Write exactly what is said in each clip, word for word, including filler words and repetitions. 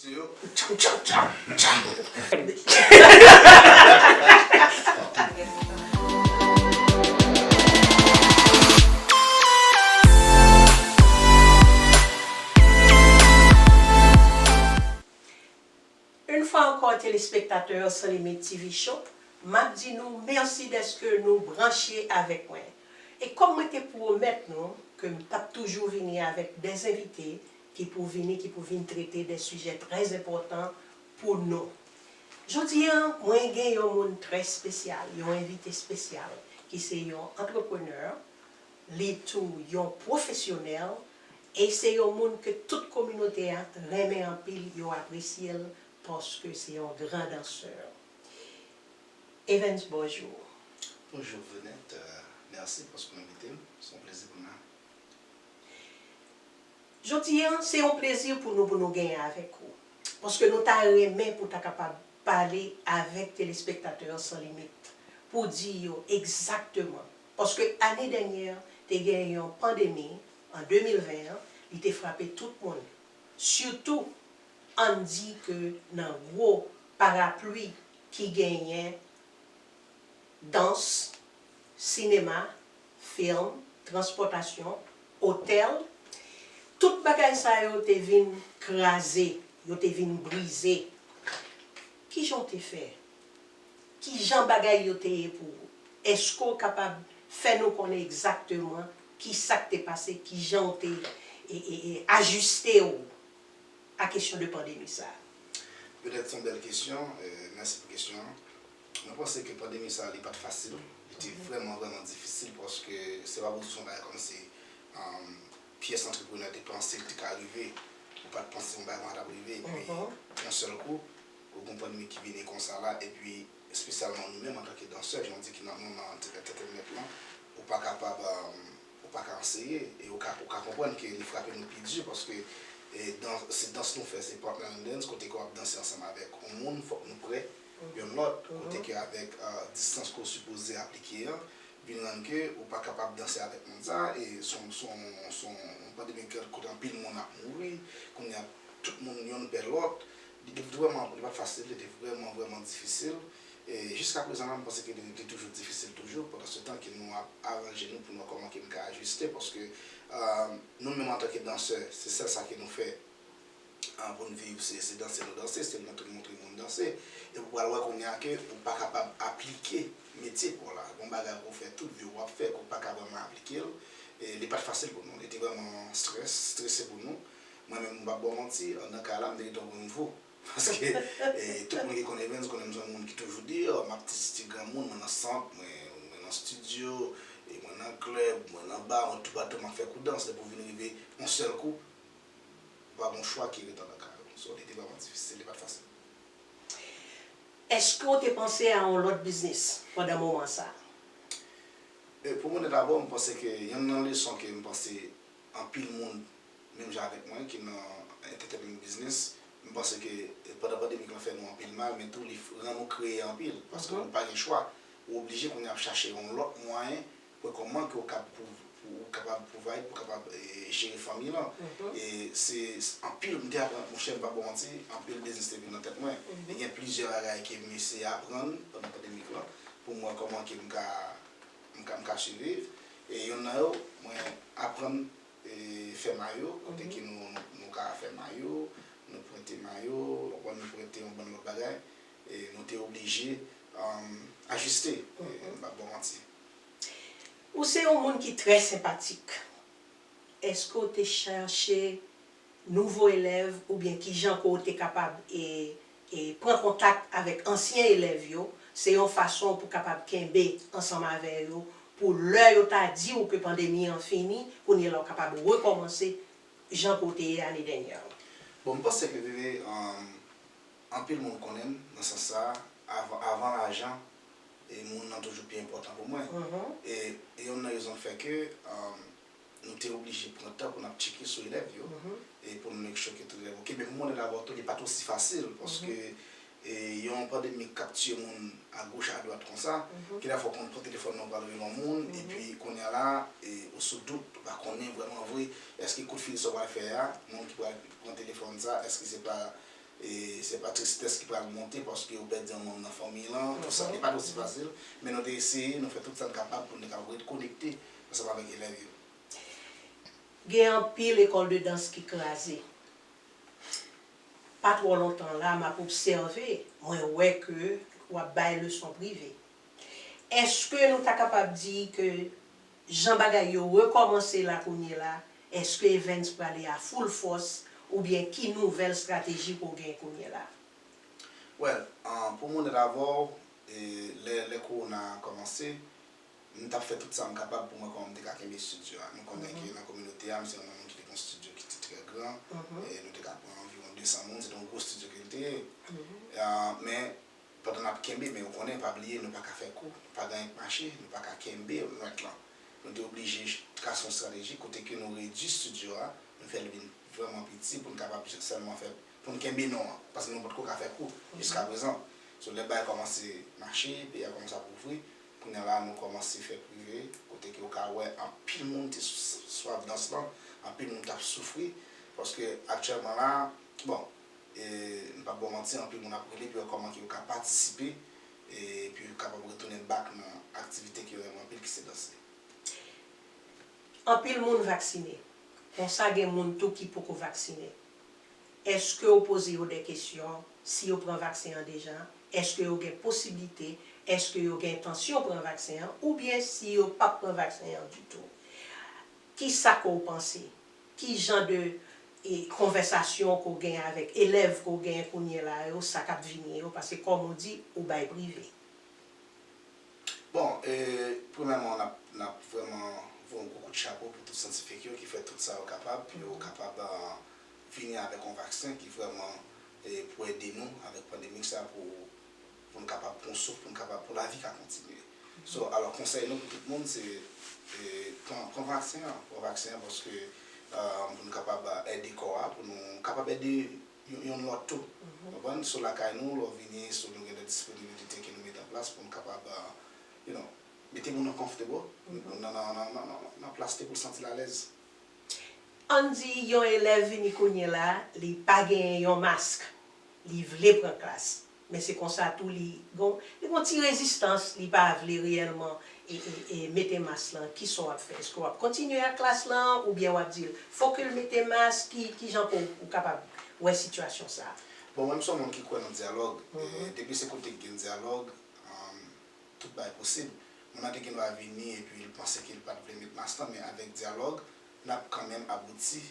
Yo. Tcham, tcham, tcham, tcham. Yon fwa ankò, telespektatè San Limit T V Show, m ap di nou mèsi dèske nou branche avèk mwen. E kòm mwen te pwomèt nou ke m t ap toujou vini avèk de envite ki pou vini, ki pou vin trete de sijè trè enpòtan pou nou. Jodi a, mwen gen yon moun trè espesyal, yon envite espesyal, ki se yon antreprenè, li tou yon pwofesyonèl, e se yon moun ke tout kominote a renmen anpil, yo apresye l, paske se yon gran dansè. Evens, bonjou. Bonjou, Venette. Euh, mèsi paske w envite m. Se yon plezi pou m la. Jodi a, se yon plezi pou nou, pou nou genyen avèk ou. Paske nou ta renmen pou ta kapab pale avèk telespektatè San Limit, pou di yo egzakteman. Paske ane dènyè, te gen yon pandemi, an de mil ven an, li te frape tout moun. Sitou, ann di ke nan gwo parapli ki genyen dans, sinema, fim, transpòtasyon, otèl, tout bagay sa yo te vin kraze, yo te vin brize. Kijan w te fè? Kijan bagay yo te ye pou ou? Èske w kapab fè nou konnen egzakteman kisa k te pase, kijan w te, e, e, e, ajiste w a kesyon de pandemi sa a? Petèt se yon bèl kesyon, e, mèsi pou kesyon an. Mwen panse ke pandemi sa a, li pa t fasil. Li te vrèman, vrèman difisil paske se pa pou di se yon bagay kòmsi, um, pyès antreprenè te panse li te ka rive. Ou pa t panse yon bagay konsa t ap rive. Epi, yon sèl kou, ou gen yon pandemi ki vini konsa la, epi espesyalman nou menm antanke dansè, jan w di ki nan, nou nan entertainment lan, ou pa kapab, um, ou pa ka anseye, e ou ka, ou ka konprann ke li frape nou pi di, paske, e, dans, se dans nou fè, se partner in dance, kote ke w ap danse ansanm avèk yon moun, fòk nou prè youn lòt, kote ke avèk, euh, distans ke w sipoze aplike an, vin rann ke ou pa kapab danse avèk moun sa, e se yon, se yon, se yon pandemi kote anpil moun ap mouri, kounye a tout moun youn pè lòt, li te vrèman, li pa t fasil, li te vrèman, vrèman difisil. E jiskaprezan la, m panse ke li, li toujou difisil toujou, pandan se tan ke nou ap aranje nou pou nou wè kòman ke n ka ajiste, paske, euh, nou menm antanke dansè, se sèl sa ke nou fè, ah, pou n viv, se, se danse nou danse, se montre, montre moun danse. E ou pral wè kounye a ke ou pa kapab aplike metye pa w la. Gon bagay pou w fè tout vi w w ap fè, ke w pa ka vrèman aplike l. E li pa t fasil pou nou. Li te vrèman strès, strese pou nou. Mwen menm, m p ap ba w manti, anndan kay la, m te gentan pran nivo. Paske, e, tout moun ki konn Evens konnen m se yon moun ki toujou deyò. M ap ti, ti granmoun, mwen nan sant, mwen, mwen nan estidyo, e mwen nan klèb, mwen nan ba, mwen toupatou, m ap fè kou dans. Depi w vin rive yon sèl kou, ou pa gen yon chwa ki ret anndan kay ou. So, li te vrèman difisil, li pa t fasil. Èske w te panse a yon lòt biznis pandan moman sa a? E, pou mwen, dabò, m panse ke yonn nan leson ke m panse anpil moun, menm jan avèk mwen, ki nan entertainment business, m panse ke, e, pandan pandemik lan fè nou anpil mal, men tou li f-, rann nou kreye anpil, paske nou pa gen chwa. Ou oblije kounye a ap chache yon lòt mwayen pou wè kòman ke w kab pou, pou w kapab provide, pou w kapab, e, jere fanmi lan. E se, se anpil, m te aprann, monchè, m pa ba w manti, anpil biznis te vin nan tèt mwen. E gen plizyè bagay ke m eseye aprann pandan pandemik lan, pou m wè kòman ke m ka, m ka, m ka siviv. E yonn nan yo, mwen aprann, e, fè mayo, kote ke nou, nou, nou ka fè mayo, nou prente mayo, nou prente yon bann lòt bagay. E nou te oblije, um, ajiste, e, m pa ba w manti. Ou se yon moun ki trè senpatik. Èske w te chache nouvo elèv oubyen kijan ke w te kapab, e, e, pran kontak avèk ansyen elèv yo? Se yon fason pou w kapab kenbe ansanm avè yo, pou lè yo ta di w ke pandemi an fini, kounye a la w kapab rekòmanse jan ke w te ye ane dènyè an. Bon, m panse ke Veve, um, anpil moun konnen m nan sans sa a, avan, avan lajan, e moun nan toujou pi enpòtan pou mwen. E, e yonn nan rezon k fè ke, um, nou te oblije pran tan pou n ap tcheke sou elèv yo, e pou n make sure ke tout elèv oke. Men pou mwen dabò tou, li pa t osi fasil, paske, e, yon pandemi k ap tiye moun agoch, adwat konsa, ki la fò w konn pran telefòn nan, w pral rele yon moun, epi kounye a la, e, ou sou dout, ou pa konnen vrèman vre, èske kout fil sa w pral fè a, moun ki pral pran telefòn sa, èske se pa E se pa tristès ki pral monte paske ou pèdi yon manm nan fanmi lan, tou sa. Li pa t osi fasil, men nou te eseye, nou fè tout sa n kapab pou n te kapab rekonekte ansanm avèk elèv yo. Gen anpil lekòl de dans ki kraze. Pa twò lontan la, m ap obsève, mwen wè ke w ap bay leson prive. Èske nou ta kapab di ke jan bagay yo rekòmanse la kounye la, èske Evens prale a full fòs oubyen ki nouvèl strateji ke w gen kounye la? Well, pou m onèt avè w, lè lè kowona a kòmanse, m t ap fè tout sa m kapab pou m wè kòman m te ka kenbe estidyo a. Nou konnen ke nan kominote a, m se yon moun ki te gen yon estidyo ki te trè gran, e nou te ka pran anviwon de san moun, se te yon gwo estidyo ke l te ye. Men, pandan n ap kenbe, men ou konnen, pa bliye, nou pa ka fè kou, pa gen anyen k mache, nou pa ka kenbe nwèt lan. Nou te oblije trase yon estrateji kote ke nou redui estidyo a, nou fè l vin vrèman piti pou n kapab sèlman fè, pou n kenbe non an, paske nou potko ka fè kou jiskaprezan. So, lè bagay kòmanse mache, peyi a kòmanse ap ouvri, kounye a la nou kòmanse fè prive, kote ke ou ka wè anpil moun te swaf dans lan, anpil moun t ap soufri, paske aktyèlman la, bon, e, m p ap ba w manti, anpil moun ap rele pou yo wè kòman ke yo ka patisipe, e, pou yo kapab retounen back nan aktivite ke yo renmen anpil ki se danse. Anpil moun vaksine, konsa gen moun tou ki poko vaksine. Èske w poze yo de kesyon si yo pran vaksen an deja? Èske yo gen posiblite? Èske yo gen entansyon pran vaksen an? Oubyen si yo p ap pran vaksen an ditou? Kisa ke w panse? Ki jan de e, konvèsasyon ke w gen avèk elèv ke w gen kounye la yo, sa k ap vini yo, paske kòm ou di, ou bay prive? Bon, e, premyèman, n ap, n ap vrèman voye yon gwo kout chapo pou tout syantifik yo ki fè tout sa yo kapab pou yo kapab vini avèk yon vaksen ki vrèman e, pou ede nou avèk pandemik sa pou, pou n kapab pran souf, pou n kapab, pou lavi ka kontinye. So, alò, konsèy nou pou tout moun, se e, pran, pran vaksen an, pran vaksen an paske e, pou n kapab ede kò a, pou nou kapab ede youn lòt tou. Konprann? So lakay nou, lè w vini, so nou gen de disponibilite ke nou mete an plas pou n kapab, you know, mete moun nan comfortable, nan, nan, nan, nan, nan, nan plas li pou l santi l alèz. Ann di yon elèv vini kounye la, li pa genyen yon mask, li vle pran klas. Men se konsa tou li gon, li gon ti rezistans, li pa vle reyèlman e, e, e, mete mas lan, kisa w ap fè? Èske w ap kontinye ak klas lan oubyen w ap di l fòk ke l mete mas? Ki, ki jan pou ou kapab wè sitiyasyon sa a? Bon, mwen m se yon moun ki kwè nan dyalòg. E, depi se kote k gen dyalòg, um, tout bagay posib. Moun nan te gen dwa vini epi l panse ke l pa t vle met mas lan, men avèk dyalòg, n ap kanmenm abouti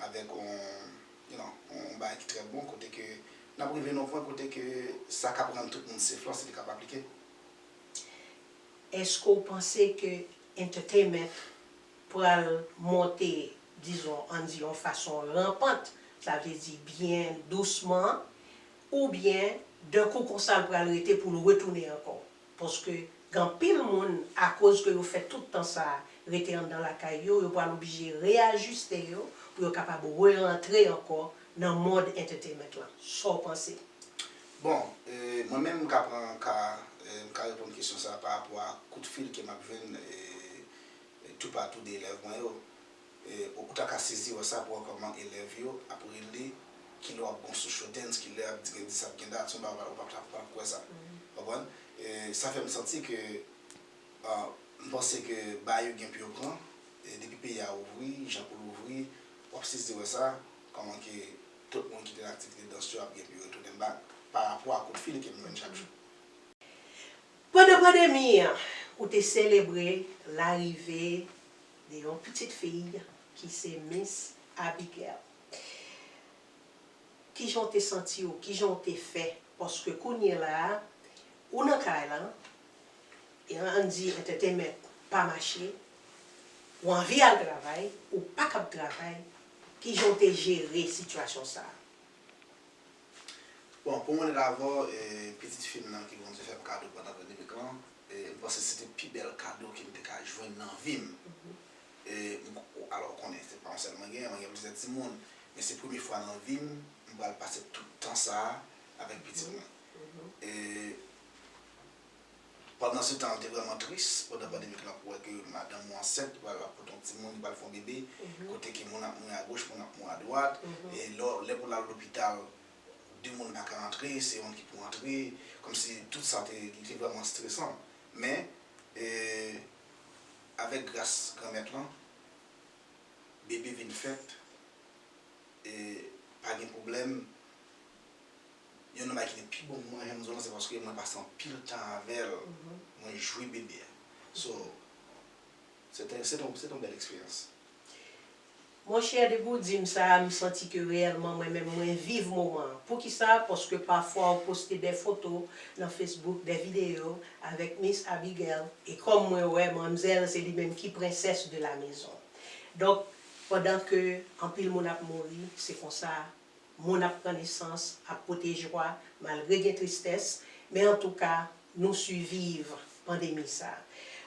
avèk yon, you know, yon bagay ki trè bon, kote ke n ap rive nan yon pwen kote ke sa k ap rann tout moun safe lan, se li k ap aplike. Èske w panse ke entertainment pral monte, dizon, ann di yon fason ranpant, sa vle di byen dousman, oubyen, d'un coup konsa, l pral rete pou l retounen ankò? Paske gen anpil moun, akoz ke yo fè tout tan sa a rete anndan lakay yo, yo pral oblije reyajiste yo pou yo kapab rerantre ankò nan mond entertainment lan. Sa w panse? Bon, e, mwen menm, m ka pran ka, e, m ka reponn kesyon sa a pa rapò a kout fil ke m ap jwenn, e, toupatou de elèv mwen yo. E, ou, ou ta ka sezi wè sa pou wè kòman elèv yo ap rele, kilè w ap gon sou show dance, kilè ap di gen dis, ap gen dat, se yon bagay ou p ap, ou p ap, ou p ap kwè sa. Konprann? E, sa fè m santi ke, a, m panse ke bagay yo gen pou yo pran, e, depi peyi a ouvri, jan pou l ouvri, w ap sezi wè sa, kòman ke tout moun ki te nan aktivite dans yo ap gen pou yo retounen back pa rapò a kout fil ke m jwenn chak jou. Pandan pandemi an, ou te selebre larive de yon pitit fi ki se Miss Abigail. Kijan w te santi w? Kijan w te fè? Paske kounye la a, ou nan kay lan, e ann di entertainment pa mache, ou anvi al travay, ou pa kab travay, kijan w te jere sitiyasyon sa a? Bon, pou m onèt avè w, e, pitit fi m nan ke Bondye fè m kado pandan pandemik lan, e, m panse se te pi bèl kado ke m te ka jwenn nan vi m. E, m, alò, ou konnen, se pa yon sèl mwen genyen, mwen gen plizyè timoun, men se premye fwa nan vi m, m pral pase tout tan sa a avèk pitit mwen. E, Pandansetan, l te vrèman tris pandan pandemik lan pou wè ke madanm ou ansent, ou pral ap pote yon timoun, li pral fè yon bebe, kote ke moun ap mouri agoch, moun ap mouri adwat, e lè, lè pou l al lopital, de moun pa ka antre, se yon ki pou antre, kòmsi tout sa te, li te vrèman stresan. Men, e, avèk gras Granmèt lan, bebe vin fèt, e pa gen pwoblèm. Youn nan bagay ki te pi bon pou mwen, jan m di w lan, se paske mwen pase anpil tan avè l. Mwen jwi bebe a. So, se te, se te, se te yon bèl eksperyans. Monchè, depi w di m sa a, m santi ke reyèlman mwen menm mwen viv moman an. Poukisa? Paske pafwa w poste de foto nan Facebook, de videyo avèk Miss Abigail, e kòm mwen wè manmzèl se li menm ki princesse de la maison. Donk, pandan ke anpil moun ap mouri, se konsa moun ap pran nesans, ap pote jwa, malgre gen tristès, men antouka, nou siviv pandemi sa a.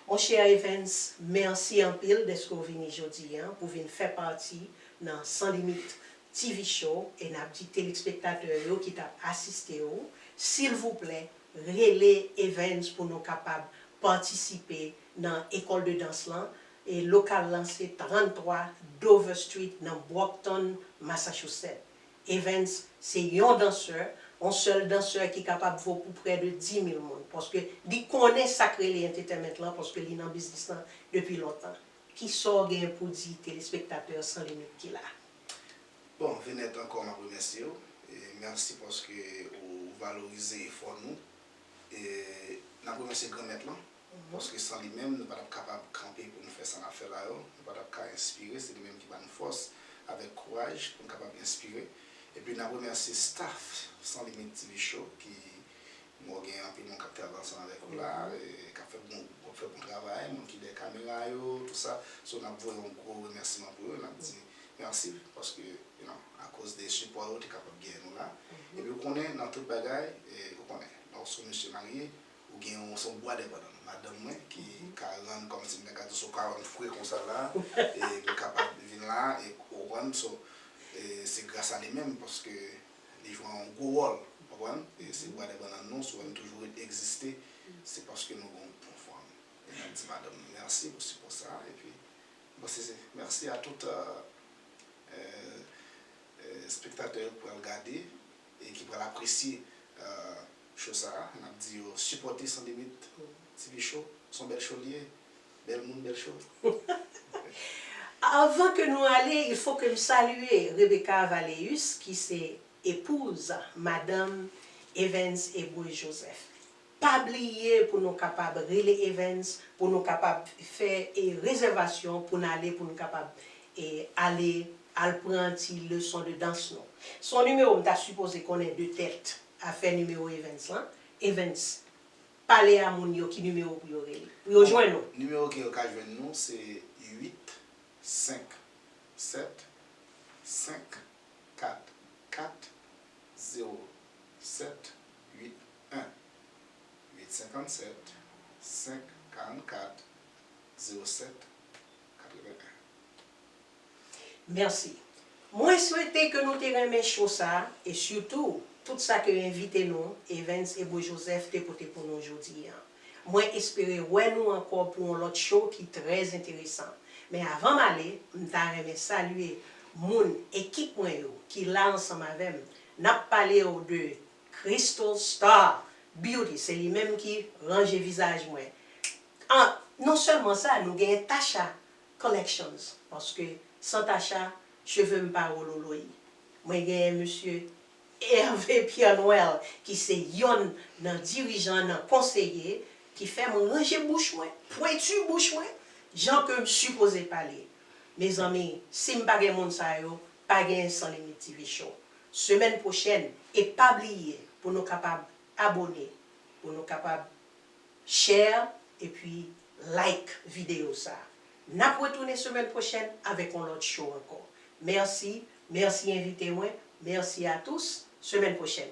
Monchè Evens, mèsi anpil dèske w vini jodi a pou vin fè pati nan San Limit T V Show, e n ap di telespektatè yo ki t ap asiste w, silvouplè, rele Evens pou nou kapab patisipe nan ekòl de dans lan, e lokal lan se tranntwa Dover Street nan Brockton, Massachusetts. Evens se yon dansè, yon sèl dansè ki kapab vo pou prè de dis mil moun, paske li konnen sa k rele entertainment lan, paske li nan biznis lan depi lontan. Kisa w gen pou di telespektatè San Limit ki la? Bon, Venette, ankò m ap remèsye w. E mèsi paske ou valorize efò nou. E n ap remèsye Granmèt lan, paske san li menm, nou pa t ap kapab kanpe pou nou fè sa n ap fè la yo. Nou pa t ap ka enspire, se li menm ki ba nou fòs avèk kouraj pou n kapab enspire. Epi n ap remèsye staff San Limit T V Show ki Bon, gen anpil moun k ap travay ansanm avèk ou la, e k ap fè bon, k ap fè bon travay, moun ki dèyè kamera yo, tout sa. So, n ap voye yon gwo remèsiman pou yo, n ap di mèsi, paske, you know, akoz de sipò yo, te kapab gen nou la. Epi ou konnen, nan tout bagay, e, ou konnen, lè w se yon mesye marye, ou gen yon, se yon bwa dèyè bannann. Madanm mwen, ki ka rann kòmsi m ta ka di w se yon kawòn fre konsa la, e m kapab vin la, e ou konprann, so, e se gras a li menm, paske li jwe yon gwo wòl, w konprann? E se bwa dèyè bannann nou, si w wè n toujou ret egziste, se paske nou gen yon bon fanm. E n ap di madanm nou mèsi pou sipò sa a, epi, bon, se, se, mèsi a tout, euh, euh, euh, espektatè yo k pral gade e ki pral apresye, euh, show sa a. N ap di yo sipòte San Limit T V Show, se yon bèl show li ye. Bèl moun, bèl show. Avan ke nou ale, il faut que m salye Rebecca Valeus, ki se epouz madanm Evens Eboué Joseph. Pa bliye pou nou kapab rele Evens, pou nou kapab fè e rezèvasyon pou n ale, pou nou kapab e ale al pran ti leson de dans nou. Se yon nimewo m ta sipoze konnen de tèt, afè nimewo Evens lan. Evens, pale a moun yo ki nimewo pou yo rele, pou yo jwenn ou. Nimewo ke yo ka jwenn nou se uit senk sèt senk kat kat zewo sèt uit en, uit senkannsèt senk karannkat zewo sèt katreven en. Mèsi. Mwen swete ke nou te renmen show sa a, e sitou tout sa ke envite nou, Evens Eboué Joseph, te pote pou nou jodi a. Mwen espere wè nou ankò pou yon lòt show ki trè enteresan. Men avan m ale, m ta renmen salye moun, ekip mwen yo ki la ansanm avè m. N ap pale w de Crystal Star Beauty, se li menm ki ranje vizaj mwen. An, non sèlman sa, nou genyen Tasha Collections, paske san Tasha, cheve m pa wololoyi. Mwen genyen mesye Hervé Pierre Noël, ki se yonn nan dirijan, nan konseye, ki fè m ranje bouch mwen, pwenti bouch mwen, jan ke m sipoze pale. Mezanmi, si m pa gen moun sa yo, pa gen San Limit T V Show. Semèn pwochèn, e pa bliye pou nou kapab abòne, pou nou kapab share epi like videyo sa. N ap retounen semèn pwochèn avèk yon lòt show ankò. Mèsi, mèsi envite mwen, mèsi a tous, semèn pwochèn.